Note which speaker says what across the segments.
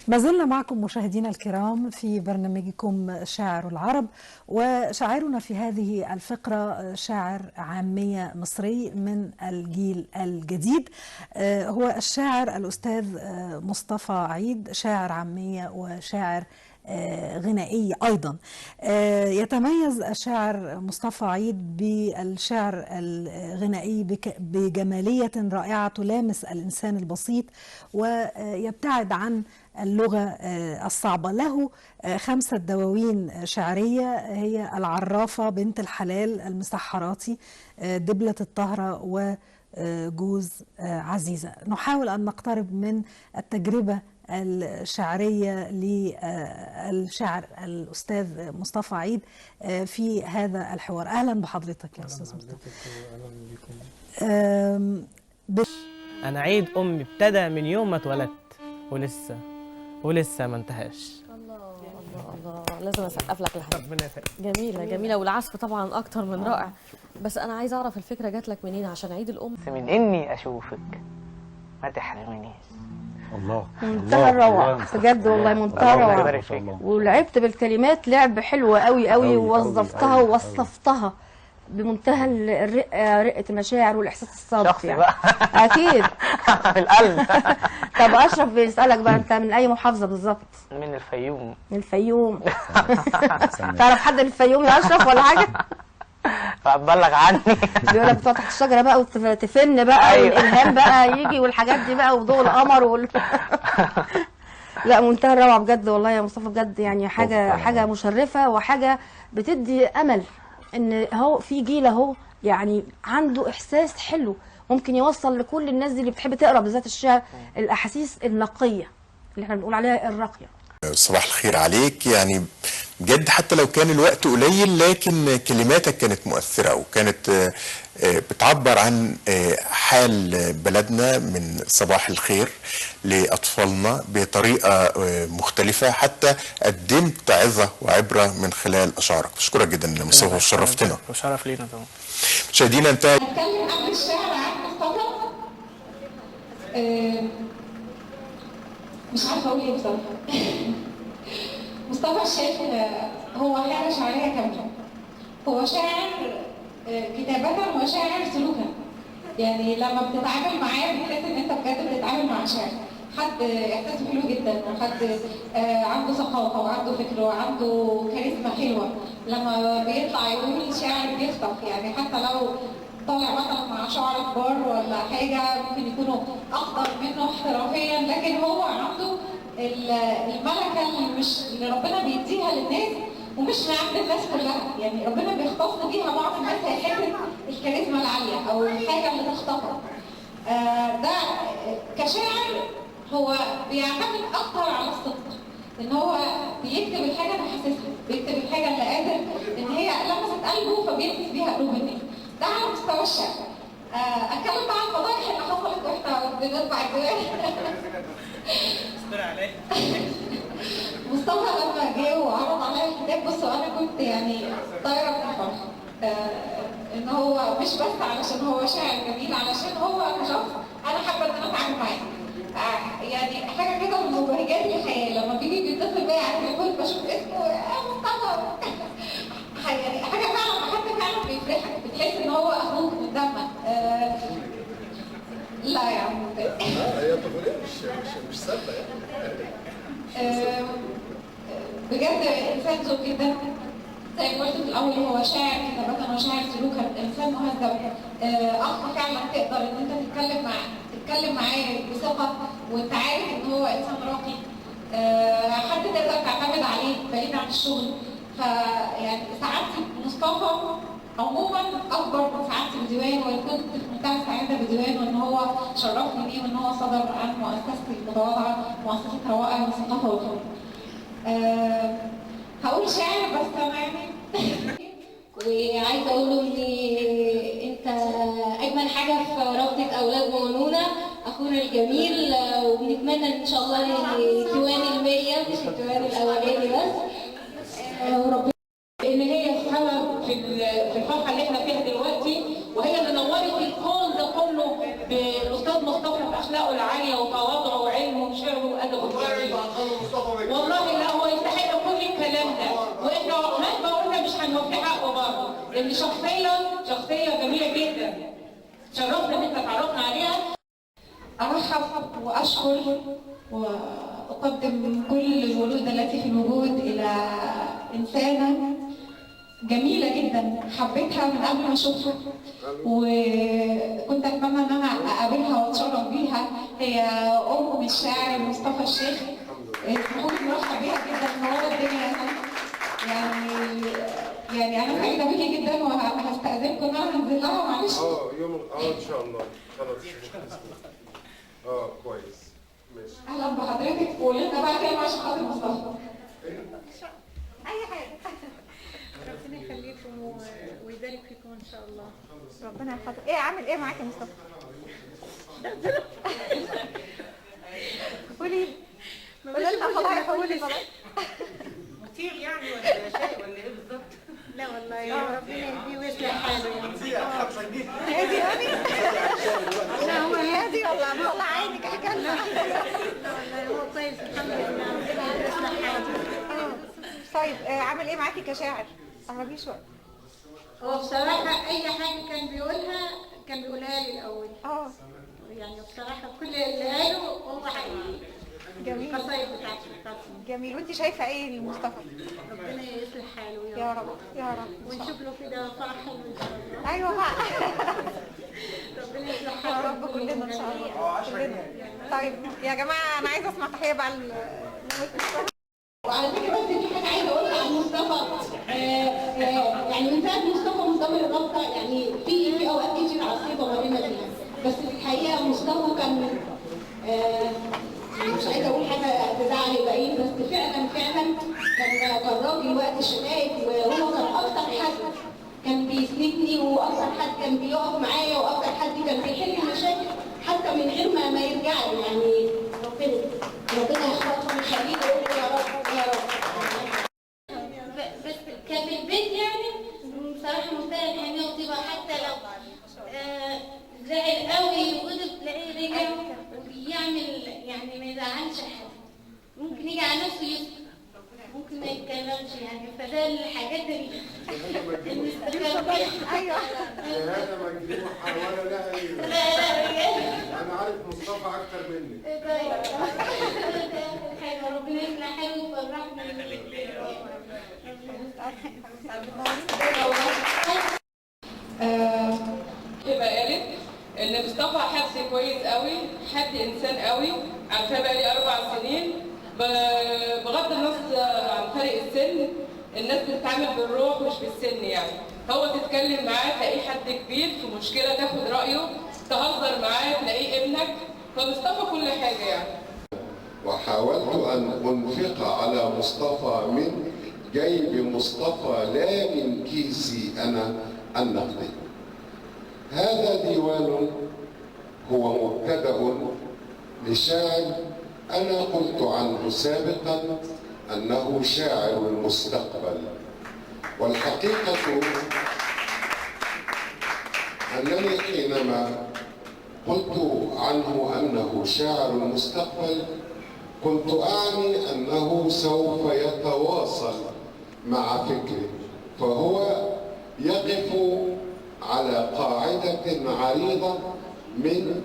Speaker 1: ما زلنا معكم مشاهدينا الكرام في برنامجكم شاعر العرب، وشاعرنا في هذه الفقرة شاعر عامية مصري من الجيل الجديد، هو الشاعر الأستاذ مصطفى عيد، شاعر عامية وشاعر غنائي أيضا. يتميز الشاعر مصطفى عيد بالشعر الغنائي بجمالية رائعة تلامس الإنسان البسيط ويبتعد عن اللغة الصعبة. له 5 دواوين شعرية هي العرافة، بنت الحلال، المسحراتي، دبلة الطهرة، وجوز عزيزة. نحاول أن نقترب من التجربة الشعرية للشاعر الأستاذ مصطفى عيد في هذا الحوار. أهلا بحضرتك يا أستاذ مصطفى.
Speaker 2: أهلا بكم.
Speaker 3: أنا عيد أمي ابتدى من يوم ما اتولدت ولسه ما انتهاش.
Speaker 4: الله الله الله، لازم اسقف لك لحد.
Speaker 3: ربنا يسعدك.
Speaker 4: جميلة جميلة، والعزف طبعا اكتر من رائع. بس انا عايزه اعرف الفكرة جات لك منين عشان عيد الام؟
Speaker 3: من اني اشوفك ما تحرمنيش.
Speaker 2: الله،
Speaker 5: منتهى الروعة بجد والله، منتهى الروعة. ولعبت بالكلمات لعب حلو قوي قوي، ووظفتها ووصفتها بمنتهى الرقة، رقه المشاعر والاحساس الصادق يعني
Speaker 3: بقى.
Speaker 5: اكيد
Speaker 3: القلب.
Speaker 5: طب اشرف بيسالك بقى، انت من اي محافظة بالظبط؟
Speaker 3: من الفيوم.
Speaker 5: من الفيوم. تعرف حد من الفيوم يا اشرف ولا حاجة؟
Speaker 3: بلغ عني.
Speaker 5: بيقول لك بتقعد تحت الشجرة بقى وتفن بقى. أيوة. والالهام بقى يجي والحاجات دي بقى وضوء القمر لا، منتهى الروعة بجد والله يا مصطفى، بجد يعني حاجة مشرفة وحاجه بتدي امل ان هو في جيل اهو يعني عنده احساس حلو ممكن يوصل لكل الناس دي اللي بتحب تقرا بالذات الشعر، الاحاسيس النقية اللي احنا بنقول عليها الراقية.
Speaker 6: صباح الخير عليك. يعني بجد حتى لو كان الوقت قليل لكن كلماتك كانت مؤثرة وكانت بتعبر عن حال بلدنا من صباح الخير لأطفالنا بطريقة مختلفة، حتى قدمت عظة وعبرة من خلال أشعارك. بشكرك جدا يا مصطفى وشرفتنا.
Speaker 3: وشرف لينا طبعا.
Speaker 6: مشاهدينا انتهى.
Speaker 7: هتكلم قبل الشعر عن مصطفى. مش عارفه اقول ايه بصراحة. مصطفى الشيخ هو حاله شعرية كاملة، هو شاعر كتابه وشاعر سلوكا. يعني لما بتتعامل معاه بتحس ان انت بجد بتتعامل مع شاعر، حد احساسه حلو جدا، وحد عنده ثقافة وعنده فكر وعنده كاريزما حلوة. لما بيطلع يقول شاعر بيخطف، يعني حتى لو طالع مثلا مع شعراء كبار ولا حاجة ممكن يكونوا اقدر منه احترافيا، لكن هو عنده الملكة اللي ربنا بيديها للناس ومش عند الناس كلها، يعني ربنا بيختص بيها بعض الناس، هي حتة الكاريزما العالية او الحاجة اللي تخطفك. ده كشاعر هو بيعتمد اكتر على الصدق، ان هو بيكتب الحاجة اللي حاسسها، بيكتب الحاجة اللي قادر ان هي لمست قلبه فبيلمس بيها قلوب الناس. ده على مستوى الشعر. اتكلم بقى عن الفضايح اللي حصلت واحنا بنطبع الديوان. مصطفى لما جه وعرض عليا الكتاب، بصوا انا كنت يعني طايره من الفرحة، ان هو مش بس علشان هو شاعر جميل، علشان هو كشخص انا حابة ان انا اتعامل معاه. يعني حاجة كده من مبهجات الحياة، لما بيجي بيتصل بيا على التليفون بشوف اسمه مصطفى، يعني حاجة فعلا، حتى فعلا بيفرحك، بتحس ان هو اخوك من دمك. لا يا عم،
Speaker 8: هي طفوليه مش سابه يعني.
Speaker 7: بجد انسان ذوق جدا، زي ما قلت في الاول هو شاعر كتابة وشاعر سلوكا، انسان مهذب، اخ فعلا تقدر ان انت تتكلم معاه بثقة وانت عارف ان هو انسان راقي، حد تقدر تعتمد عليه بعيد عن الشغل. فيعني سعادتي بمصطفى عموما اكبر من سعادتي بديوان، وكنت في منتهى السعادة بديوان وان هو شرفني بيه وان هو صدر عن مؤسستي المتواضعة، مؤسسة روائع والثقافة والفن. هقول شعر بس انا يعني
Speaker 9: وعايزه اقول له ان انت اجمل حاجة في رابطه اولاد ماما، اخونا الجميل، وبنتمنى ان شاء الله الديوان 100 مش الديوان الاولاني بس.
Speaker 7: وربنا ان هي السبب في الفرحة اللي احنا فيها دلوقتي، وهي اللي نورت الكون ده كله بالاستاذ مصطفى باخلاقه العالية وتواضعه وعلمه وشعره وادبه. اللي شخصية جميلة جدا، شرفنا ان احنا اتعرفنا عليها.
Speaker 10: ارحب واشكر واقدم كل الورود التي في الوجود الى انسانه جميلة جدا، حبيتها من قبل ما اشوفها وكنت اتمنى ان انا اقابلها واتشرف بيها. هي ام الشاعر مصطفى الشيخ، اسمحوا لي نرحب بيها جدا، منورة الدنيا. يعني انا سعيدة بيكي جدا، وهستاذنكم ان انا هنزل لها معلش.
Speaker 8: يوم ان شاء الله خلاص. كويس ماشي.
Speaker 10: اهلا بحضرتك، وقولي لنا بقى كلمة عشان خاطر مصطفى.
Speaker 11: اي حاجة. ربنا يخليكم ويبارك فيكم ان شاء الله.
Speaker 10: ربنا يحفظك. ايه عامل ايه معاك يا مصطفى؟ قولي قولي لنا فضايح، قولي فضايح.
Speaker 11: مطير يعني ولا شيء ولا ايه بالظبط؟ لا والله ربنا يهديه ويصلح حاله.
Speaker 10: هادي هادي؟ لا هو هادي والله، طلع عينك احكي لنا.
Speaker 11: لا والله هو كويس الحمد لله، ربنا يصلح حاله.
Speaker 10: طيب عامل ايه معاكي كشاعر؟ قربيه شوية.
Speaker 11: هو بصراحة اي حاجة كان بيقولها لي الاول. يعني بصراحة كل اللي قاله هو حقيقي.
Speaker 10: جميل.
Speaker 11: القصايد بتاعته.
Speaker 10: جميل. وانت شايفه ايه لمصطفى؟
Speaker 11: ربنا يصلح حاله
Speaker 10: يا رب يا رب،
Speaker 11: ونشوف له كده فرح حلو ان شاء الله.
Speaker 10: ايوه بقى.
Speaker 11: ربنا يصلح حاله
Speaker 10: يا رب، كلنا ان شاء الله كلنا. طيب يا جماعة انا عايزه اسمع تحية بقى لمصطفى.
Speaker 9: وعلى فكرة بس في حاجة عايزه اقولها عن مصطفى، يعني من ساعة مصطفى انضم للرابطة، يعني في اوقات كتير عصيبة مرينا بيها، بس الحقيقة مصطفى كان مش عايزه اقول حاجة تزعل الباقيين، بس فعلا فعلا كان راجل وقت الشدائد، وهو كان اكتر حد كان بيسندني، واكتر حد كان بيقف معايا، واكتر حد كان بيحل المشاكل حتى من غير ما يرجع لي. يعني ربنا يحفظه ويخليه ويقول يا رب يا رب.
Speaker 12: بس كان في البيت يعني بصراحة منتهى الحنيه والطيبه، حتى لو زعل قوي وغضب تلاقيه رجع وبيعمل، يعني ما يزعلش حد، ممكن يجي على نفسه يسكت، ممكن ما يتكلمش يعني. فده الحاجات اللي المستخبيه.
Speaker 10: ايوه
Speaker 8: شهادة مجروحة ولا لها قيمة.
Speaker 12: لا لا
Speaker 8: انا عارف مصطفى اكتر منك.
Speaker 12: طيب حلو، ربنا يصلح حاله ويفرحنا.
Speaker 7: هبه قالت ان مصطفى حد كويس قوي، حد انسان قوي، عارفاه بقالي 4 سنين، بغض النظر عن فرق السن، الناس بتتعامل بالروح مش بالسن. يعني هو تتكلم معاه تلاقيه حد كبير في مشكلة تاخد رايه، تهزر معاه تلاقيه ابنك. فمصطفى كل حاجة يعني.
Speaker 8: وحاولت ان انفق على مصطفى من جيب مصطفى لا من كيسي انا النقدي. هذا ديوان هو مبتدأ لشاعر أنا قلت عنه سابقا أنه شاعر المستقبل، والحقيقة أنني حينما قلت عنه أنه شاعر المستقبل كنت أعني أنه سوف يتواصل مع فكرة، فهو يقف على قاعدة عريضة من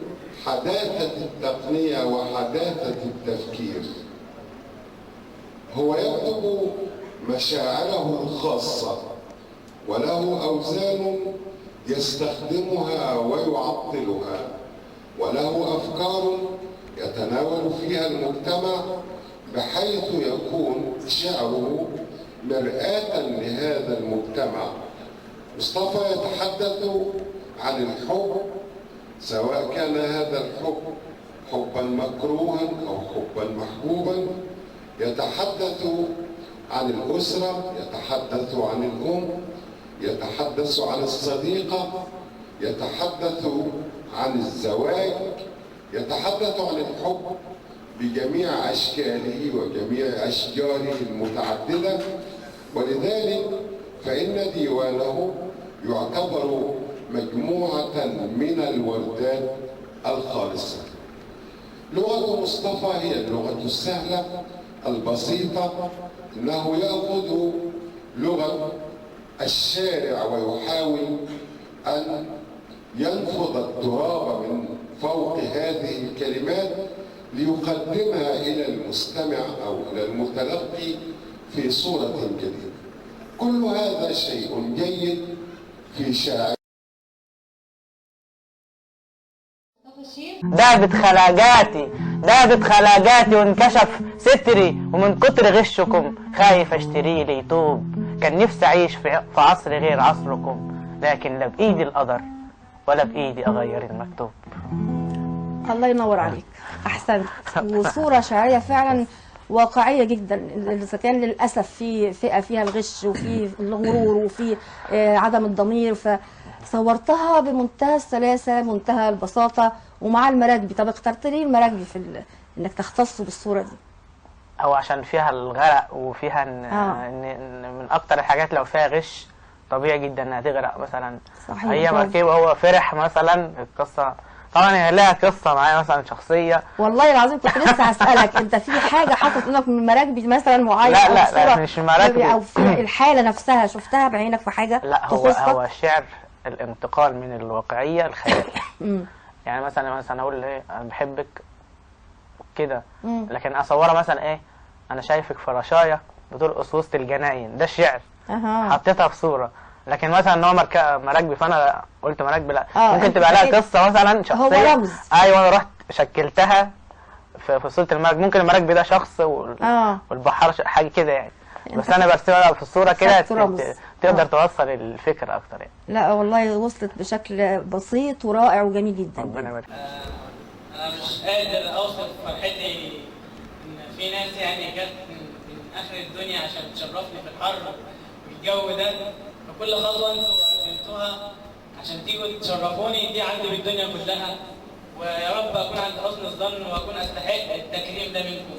Speaker 8: حداثة التقنية وحداثة التفكير. هو يكتب مشاعره الخاصة وله أوزان يستخدمها ويعطلها، وله أفكار يتناول فيها المجتمع بحيث يكون شعره مرآة لهذا المجتمع. مصطفى يتحدث عن الحب، سواء كان هذا الحب حبا مكروها أو حبا محبوبا. يتحدث عن الأسرة، يتحدث عن الأم، يتحدث عن الصديقة، يتحدث عن الزواج، يتحدث عن الحب بجميع أشكاله وجميع أشجاره المتعددة. ولذلك فإن ديوانه يعتبر مجموعة من الوردات الخالصة. لغة مصطفى هي اللغة السهلة البسيطة، إنه يأخذ لغة الشارع ويحاول أن ينفض التراب من فوق هذه الكلمات ليقدمها إلى المستمع أو إلى المتلقي في صورة جديدة. كل هذا شيء جيد في شاعر.
Speaker 3: دابت خلاجاتي، دابت خلاجاتي وانكشف ستري، ومن كتر غشكم خايف اشتري لي طوب. كان نفسي اعيش في عصر غير عصركم، لكن لا بايدي القدر ولا بايدي اغير المكتوب.
Speaker 5: الله ينور عليك، احسنت. وصوره شعرية فعلا واقعية جدا. اذا كان للاسف في فئة فيها الغش وفي الغرور وفي عدم الضمير، فصورتها بمنتهى السلاسة، منتهى البساطة، ومع المراكبي. طب اخترت ليه المراكبي في انك تختص بالصورة دي؟
Speaker 3: او عشان فيها الغرق وفيها إن من اكتر الحاجات لو فيها غش طبيعي جدا انها تغرق مثلا. صحيح. هي مركبة هو فرح مثلا، القصة طبعا هي لها قصة معايا مثلا شخصية.
Speaker 5: والله العظيم كنت لسه هسالك، انت في حاجة حصلت لك من مراكبي مثلا معين؟
Speaker 3: لا لا لا، مش مراكبي،
Speaker 5: او في الحالة نفسها شفتها بعينك في حاجة؟
Speaker 3: لا، هو الشعر الانتقال من الواقعية للخيال. يعني مثلا اقول ايه، انا بحبك كده، لكن اصورها مثلا ايه، انا شايفك فراشايه بترقص وسط الجناين، ده الشعر. حطيتها في صوره. لكن مثلا ان هو مراكبي، فانا قلت مراكبي لا، ممكن تبقى لها قصة مثلا شخصية،
Speaker 5: هو رمز.
Speaker 3: ايوه، انا رحت شكلتها في صوره المراكب. ممكن المراكبي ده شخص والبحار حاجة كده يعني، بس انا برسمها في الصورة كده تقدر توصل الفكرة اكتر يعني.
Speaker 5: لا والله وصلت بشكل بسيط ورائع وجميل جدا.
Speaker 3: ربنا يبارك.
Speaker 13: انا مش قادر اوصف فرحتي ان في ناس يعني جت من اخر الدنيا عشان تشرفني في الحر والجو ده، فكل خطوة انتوا قدمتوها عشان تيجوا تشرفوني دي عندي بالدنيا كلها، ويا رب اكون عند حسن الظن واكون استحق التكريم ده منكم.